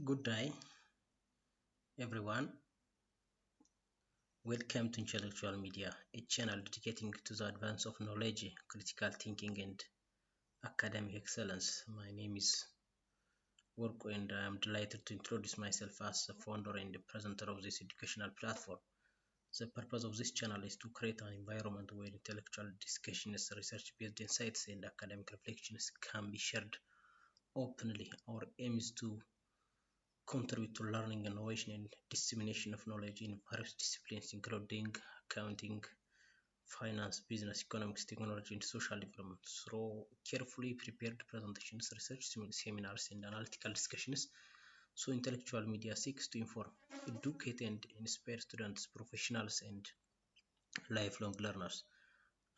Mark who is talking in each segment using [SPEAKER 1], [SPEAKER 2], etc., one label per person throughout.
[SPEAKER 1] Good day, everyone. Welcome to Intellectual Media, a channel dedicating to the advance of knowledge, critical thinking, and academic excellence. My name is Worku, and I am delighted to introduce myself as the founder and the presenter of this educational platform. The purpose of this channel is to create an environment where intellectual discussions, research-based insights, and academic reflections can be shared openly. Our aim is to contribute to learning, innovation, and dissemination of knowledge in various disciplines, including accounting, finance, business, economics, technology, and social development through carefully prepared presentations, research seminars, and analytical discussions. So, Intellectual Media seeks to inform, educate, and inspire students, professionals, and lifelong learners.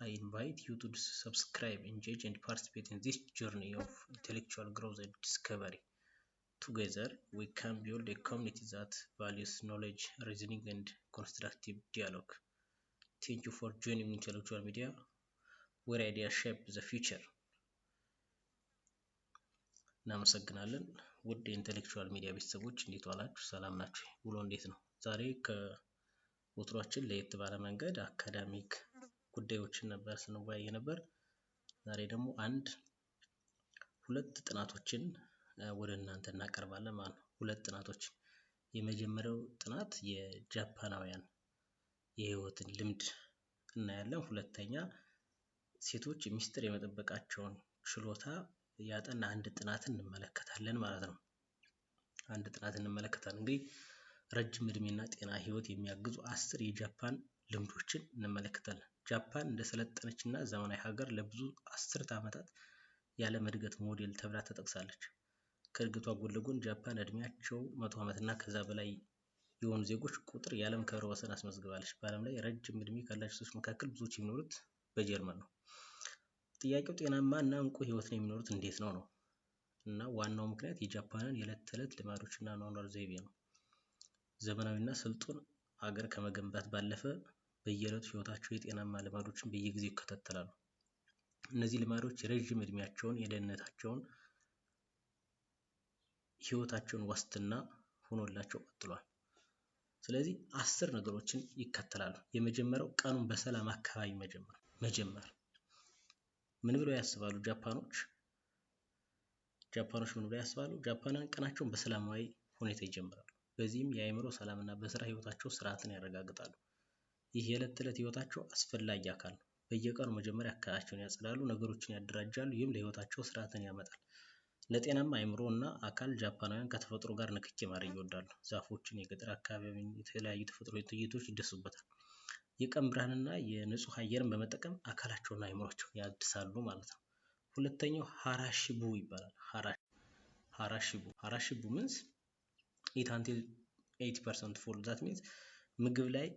[SPEAKER 1] I invite you to subscribe, engage, and participate in this journey of intellectual growth and discovery. Together, we can build a community that values knowledge, reasoning, and constructive dialogue. Thank you for joining Intellectual Media, where ideas shape the future. እናመሰግናለን። ውድ የ Intellectual Media ቤተሰቦች፣ እንዴት ዋላችሁ? ሰላም ናችሁ? ውሎ እንዴት ነው? ዛሬ ከወትሯችን ለየት ባለ መንገድ academic ጉዳዮችን ነበር ስንወያይ ነበር። ዛሬ ደግሞ አንድ ሁለት ጥናቶችን ወደ እናንተ እናቀርባለን ማለት ነው። ሁለት ጥናቶች። የመጀመሪያው ጥናት የጃፓናውያን የህይወትን ልምድ እናያለን። ሁለተኛ ሴቶች ሚስጥር የመጠበቃቸውን ችሎታ ያጠና አንድ ጥናትን እንመለከታለን ማለት ነው። አንድ ጥናት እንመለከታለን። እንግዲህ ረጅም እድሜና ጤና ህይወት የሚያግዙ 10 የጃፓን ልምዶችን እንመለከታለን። ጃፓን እንደ ሰለጠነች እና ዘመናዊ ሀገር ለብዙ አስርተ ዓመታት የዓለም እድገት ሞዴል ተብላ ተጠቅሳለች። ከእድገቷ ጎን ለጎን ጃፓን እድሜያቸው 100 ዓመት እና ከዛ በላይ የሆኑ ዜጎች ቁጥር የዓለም ክብረ ወሰን አስመዝግባለች። በዓለም ላይ ረጅም እድሜ ካላቸው ሰዎች መካከል ብዙዎች የሚኖሩት በጀርመን ነው። ጥያቄው ጤናማ እና እንቁ ህይወትን የሚኖሩት እንዴት ነው ነው እና ዋናው ምክንያት የጃፓንን የዕለት ተዕለት ልማዶችና አኗኗር ዘይቤ ነው። ዘመናዊና ስልጡን አገር ከመገንባት ባለፈ በየዕለቱ ህይወታቸው የጤናማ ልማዶችን በየጊዜው ይከታተላሉ። እነዚህ ልማዶች የረዥም እድሜያቸውን፣ የደህንነታቸውን፣ ህይወታቸውን ዋስትና ሆኖላቸው ቀጥሏል። ስለዚህ 10 ነገሮችን ይከተላሉ። የመጀመሪያው ቀኑን በሰላም አካባቢ መጀመር። ምን ብለው ያስባሉ ጃፓኖች? ጃፓኖች ምን ብለው ያስባሉ? ጃፓናውያን ቀናቸውን በሰላማዊ ሁኔታ ይጀምራሉ። በዚህም የአእምሮ ሰላምና በስራ ህይወታቸው ስርዓትን ያረጋግጣሉ። ይህ የዕለት ተዕለት ህይወታቸው አስፈላጊ አካል ነው። በየቀኑ መጀመሪያ አካባቢያቸውን ያጸዳሉ፣ ነገሮችን ያደራጃሉ። ይህም ለህይወታቸው ስርዓትን ያመጣል። ለጤናማ አእምሮ እና አካል ጃፓናውያን ከተፈጥሮ ጋር ንክኪ ማድረግ ይወዳሉ። ዛፎችን፣ የገጠር አካባቢውን፣ የተለያዩ ተፈጥሮ ትዕይንቶች ይደሰቱበታል። የቀን ብርሃንና የንጹህ አየርን በመጠቀም አካላቸውና አእምሯቸውን ያድሳሉ ማለት ነው። ሁለተኛው ሀራሺቡ ይባላል። ሀራሺቡ፣ ሀራሺቡ means eat until 80% full. That means ምግብ ላይ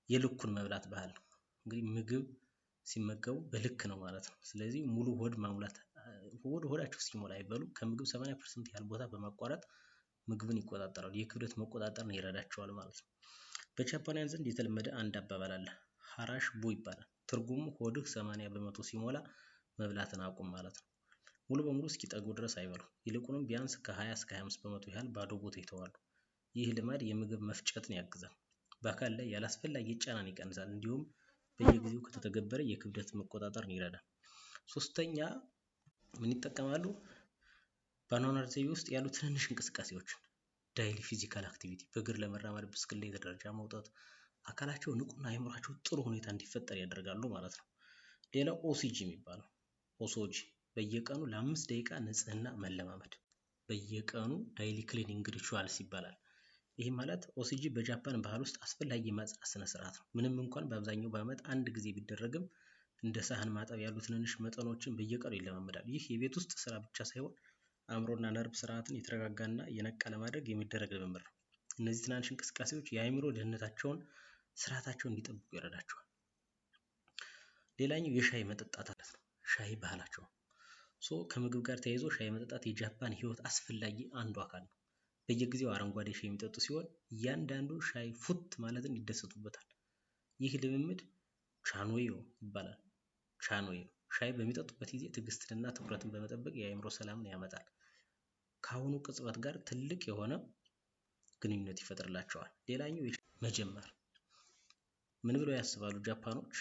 [SPEAKER 1] የልኩን መብላት ባህል ነው። እንግዲህ ምግብ ሲመገቡ በልክ ነው ማለት ነው። ስለዚህ ሙሉ ሆድ መሙላት፣ ሆድ ሆዳቸው ሲሞላ አይበሉም። ከምግብ 80% ያህል ቦታ በማቋረጥ ምግብን ይቆጣጠራሉ። የክብደት መቆጣጠርን ይረዳቸዋል ማለት ነው። በጃፓናውያን ዘንድ የተለመደ አንድ አባባል አለ። ሀራሽ ቡ ይባላል። ትርጉሙ ሆድህ 80% ሲሞላ መብላትን አቁም ማለት ነው። ሙሉ በሙሉ እስኪጠግቡ ድረስ አይበሉም። ይልቁንም ቢያንስ ከ20 እስከ 25% ያህል ባዶ ቦታ ይተዋሉ። ይህ ልማድ የምግብ መፍጨትን ያግዛል። በአካል ላይ ያላስፈላጊ ጫናን ይቀንሳል። እንዲሁም በየጊዜው ከተተገበረ የክብደት መቆጣጠርን ይረዳል። ሶስተኛ ምን ይጠቀማሉ? በአኗኗር ዘይቤ ውስጥ ያሉ ትንንሽ እንቅስቃሴዎችን፣ daily physical activity፣ በእግር ለመራመድ፣ ብስክሌት ደረጃ መውጣት አካላቸው ንቁና አእምሯቸው ጥሩ ሁኔታ እንዲፈጠር ያደርጋሉ ማለት ነው። ሌላው ኦሲጂ የሚባለው፣ ኦሶጂ፣ በየቀኑ ለ5 ደቂቃ ንጽህና መለማመድ፣ በየቀኑ daily cleaning rituals ይባላል። ይህ ማለት ኦሲጂ በጃፓን ባህል ውስጥ አስፈላጊ የማጽዳት ስነ ስርዓት ነው። ምንም እንኳን በአብዛኛው በዓመት አንድ ጊዜ ቢደረግም እንደ ሳህን ማጠብ ያሉ ትንንሽ መጠኖችን በየቀኑ ይለማመዳሉ። ይህ የቤት ውስጥ ስራ ብቻ ሳይሆን አእምሮና ነርቭ ስርዓትን የተረጋጋና የነቃ ለማድረግ የሚደረግ ልምምድ ነው። እነዚህ ትናንሽ እንቅስቃሴዎች የአእምሮ ደህንነታቸውን፣ ስርዓታቸውን እንዲጠብቁ ይረዳቸዋል። ሌላኛው የሻይ መጠጣት ማለት ነው። ሻይ ባህላቸው። So ከምግብ ጋር ተያይዞ ሻይ መጠጣት የጃፓን ህይወት አስፈላጊ አንዱ አካል ነው። በየጊዜው አረንጓዴ ሻይ የሚጠጡ ሲሆን እያንዳንዱ ሻይ ፉት ማለትን ይደሰቱበታል። ይህ ልምምድ ቻኖዮ ይባላል። ቻኖዮ ሻይ በሚጠጡበት ጊዜ ትዕግስትንና ትኩረትን በመጠበቅ የአእምሮ ሰላምን ያመጣል። ከአሁኑ ቅጽበት ጋር ትልቅ የሆነ ግንኙነት ይፈጥርላቸዋል። ሌላኛው መጀመር ምን ብለው ያስባሉ ጃፓኖች?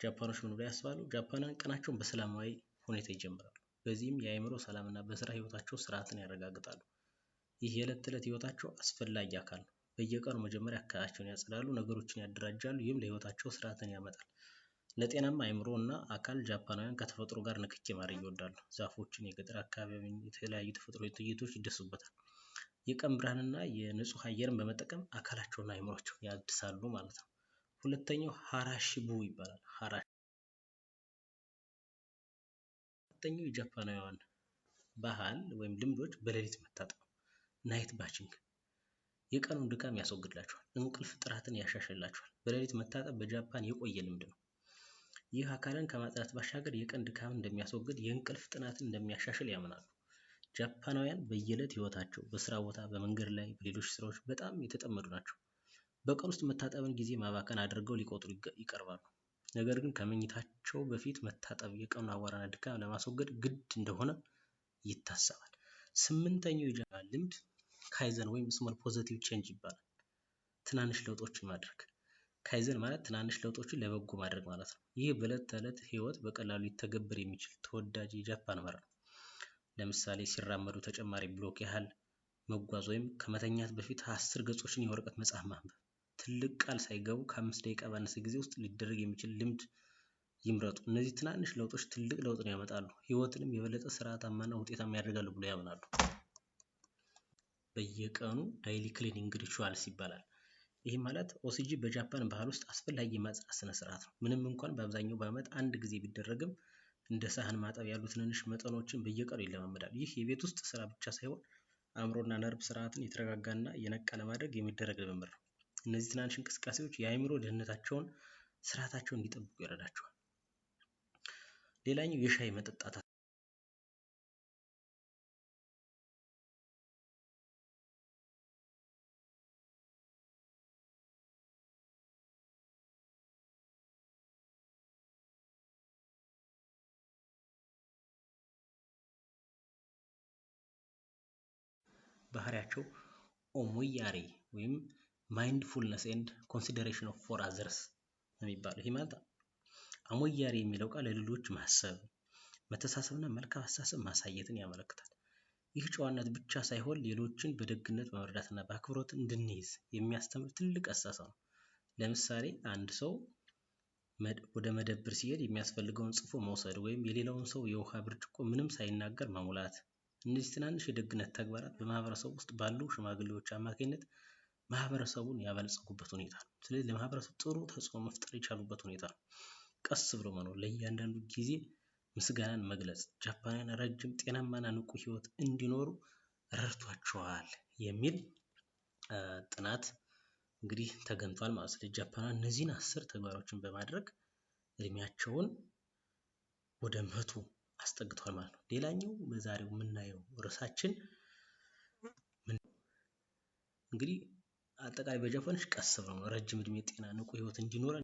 [SPEAKER 1] ጃፓኖች ምን ብለው ያስባሉ? ጃፓናውያን ቀናቸውን በሰላማዊ ሁኔታ ይጀምራሉ። በዚህም የአእምሮ ሰላምና በስራ ህይወታቸው ስርዓትን ያረጋግጣሉ። ይህ የዕለት ተዕለት ህይወታቸው አስፈላጊ አካል ነው። በየቀኑ መጀመሪያ አካባቢያቸውን ያጸዳሉ፣ ነገሮችን ያደራጃሉ። ይህም ለህይወታቸው ስርዓትን ያመጣል። ለጤናማ አእምሮ እና አካል ጃፓናውያን ከተፈጥሮ ጋር ንክኪ ማድረግ ይወዳሉ። ዛፎችን፣ የገጠር አካባቢውን፣ የተለያዩ ተፈጥሮ ትዕይንቶች ይደሰቱበታል። የቀን ብርሃንና የንጹህ አየርን በመጠቀም አካላቸውና አእምሯቸውን ያድሳሉ ማለት ነው። ሁለተኛው ሀራሺቡ ይባላል። ሁለተኛው የጃፓናውያን ባህል ወይም ልምዶች በሌሊት መታጠብ night bathing የቀኑን ድካም ያስወግድላቸዋል። እንቅልፍ ጥራትን ያሻሽላቸዋል። በሌሊት መታጠብ በጃፓን የቆየ ልምድ ነው። ይህ አካልን ከማጽዳት ባሻገር የቀን ድካምን እንደሚያስወግድ፣ የእንቅልፍ ጥናትን እንደሚያሻሽል ያምናሉ። ጃፓናውያን በየዕለት ህይወታቸው በስራ ቦታ፣ በመንገድ ላይ፣ በሌሎች ስራዎች በጣም የተጠመዱ ናቸው። በቀን ውስጥ መታጠብን ጊዜ ማባከን አድርገው ሊቆጥሩ ይቀርባሉ። ነገር ግን ከመኝታቸው በፊት መታጠብ የቀኑን አቧራና ድካም ለማስወገድ ግድ እንደሆነ ይታሰባል። ስምንተኛው የጃፓን ልምድ ካይዘን ወይም small positive change ይባላል። ትናንሽ ለውጦችን ማድረግ። ካይዘን ማለት ትናንሽ ለውጦችን ለበጎ ማድረግ ማለት ነው። ይህ በዕለት ተዕለት ህይወት በቀላሉ ሊተገበር የሚችል ተወዳጅ የጃፓን መርህ ነው። ለምሳሌ ሲራመዱ ተጨማሪ block ያህል መጓዝ ወይም ከመተኛት በፊት 10 ገጾችን የወረቀት መጽሐፍ ማንበብ። ትልቅ ቃል ሳይገቡ ከ5 ደቂቃ ባነሰ ጊዜ ውስጥ ሊደረግ የሚችል ልምድ ይምረጡ። እነዚህ ትናንሽ ለውጦች ትልቅ ለውጥን ያመጣሉ። ህይወትንም የበለጠ ስርዓታማና ውጤታማ ያደርጋሉ ብሎ ያምናሉ። በየቀኑ daily cleaning rituals ይባላል። ይህ ማለት ኦሲጂ በጃፓን ባህል ውስጥ አስፈላጊ የማጽዳት ስነ ስርዓት ነው። ምንም እንኳን በአብዛኛው በዓመት አንድ ጊዜ ቢደረግም እንደ ሳህን ማጠብ ያሉ ትንንሽ መጠኖችን በየቀኑ ይለማመዳል። ይህ የቤት ውስጥ ስራ ብቻ ሳይሆን አእምሮና ነርቭ ስርዓትን የተረጋጋና የነቃ ለማድረግ የሚደረግ ልምምድ ነው። እነዚህ ትናንሽ እንቅስቃሴዎች የአእምሮ ደህንነታቸውን፣ ስርዓታቸውን እንዲጠብቁ ይረዳቸዋል። ሌላኛው የሻይ መጠጣት ባህሪያቸው ኦሞያሪ ወይም mindfulness and consideration of for others ነው የሚባለው። ይህ ማለት አሞያሪ የሚለው ቃል ለሌሎች ማሰብ፣ መተሳሰብና መልካም አስተሳሰብ ማሳየትን ያመለክታል። ይህ ጨዋነት ብቻ ሳይሆን ሌሎችን በደግነት በመርዳትና በአክብሮት እንድንይዝ የሚያስተምር ትልቅ አስተሳሰብ ነው። ለምሳሌ አንድ ሰው ወደ መደብር ሲሄድ የሚያስፈልገውን ጽፎ መውሰድ ወይም የሌላውን ሰው የውሃ ብርጭቆ ምንም ሳይናገር መሙላት። እነዚህ ትናንሽ የደግነት ተግባራት በማህበረሰቡ ውስጥ ባሉ ሽማግሌዎች አማካኝነት ማህበረሰቡን ያበለጸጉበት ሁኔታ ነው። ስለዚህ ለማህበረሰቡ ጥሩ ተጽዕኖ መፍጠር የቻሉበት ሁኔታ ነው። ቀስ ብሎ መኖር፣ ለእያንዳንዱ ጊዜ ምስጋናን መግለጽ ጃፓናውያን ረጅም ጤናማና ንቁ ህይወት እንዲኖሩ ረድቷቸዋል የሚል ጥናት እንግዲህ ተገኝቷል ማለት ነው። ስለዚህ ጃፓናውያን እነዚህን 10 ተግባሮችን በማድረግ እድሜያቸውን ወደ 100 አስጠግተዋል ማለት ነው። ሌላኛው በዛሬው የምናየው ርዕሳችን እንግዲህ አጠቃላይ በጃፓኖች ቀስ ብለው ነው ረጅም እድሜ፣ ጤና፣ ንቁ ህይወት እንዲኖረን